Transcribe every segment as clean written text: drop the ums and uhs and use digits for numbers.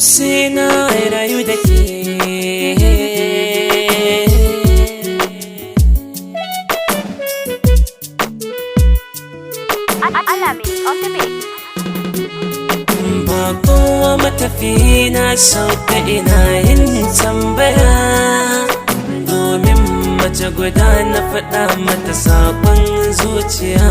Sai na rayu da ke. Alamin on the mix. Ba kowa matafi na sauka ina yin tambaya, domin mace guda na faɗa mata saƙon zuciya.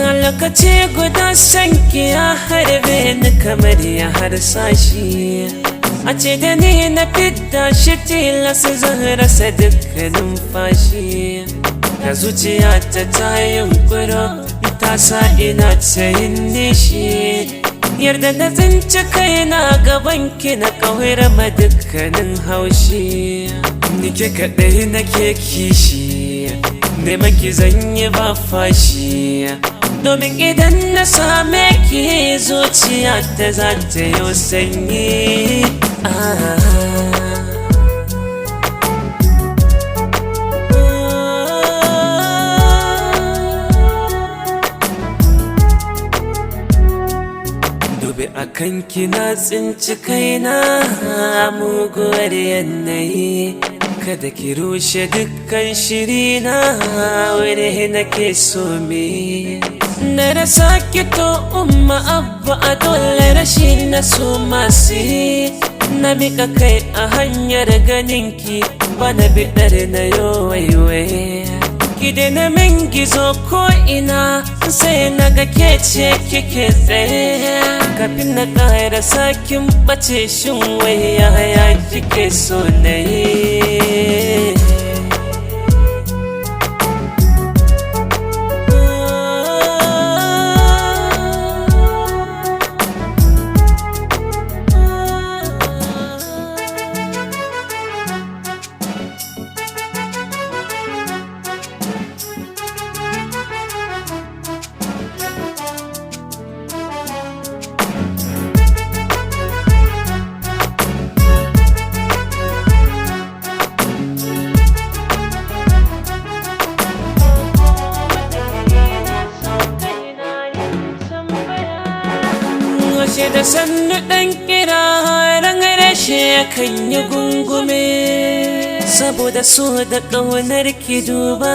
A lokaci guda sanki ya harbe ni kamar ya harsashi. A ce da ni na fidda shi tilas zan rasa dukkan numfashi. Ga zuciya ta ta yunkuro ta sa ina ta yin nishi. Yarda na tsinci kaina gaban ki na kawar ma dukkanin haushi. Ni ke kaɗai nake kishi, neman ki zan yi ba fashi. Domin idan na same ki zuciya ta za ta yi sanyi. Ah. Dubi a kanki na tsinci kaina muguwar yanayi. Kada ki rushe dukkan shirina wuri nake so me. Na rasa ki to umma abba a dole rashi na so masu yi. Na miƙa kai a hanyar ganinki bana biɗar na yo waiwaye. Ki daina min gizo ko ina sai na ga ke ce kike tsaye. Kafin na ƙara sakin ɓace, shin wai yaya kike so na yi? Washe da sannu ɗan kira ran rashe kan yi gungume. Saboda so da ƙaunar ki duba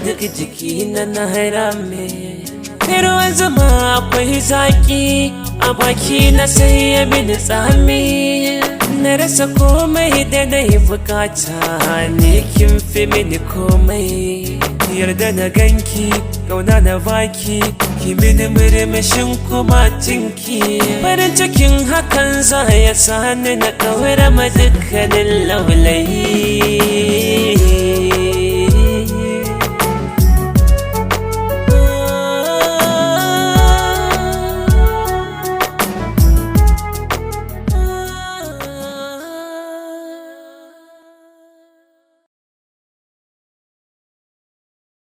duk jiki na na harame. Ruwan zuma akwai zaki a baki na sai ya mini tsami. Na rasa komai da na yi bukata ne kin fi mini komai. Yarda na ganki kauna na baki ki mini murmushin kuma tinki. Farin cikin hakan za ya sani na kawar ma dukkanin laulayi.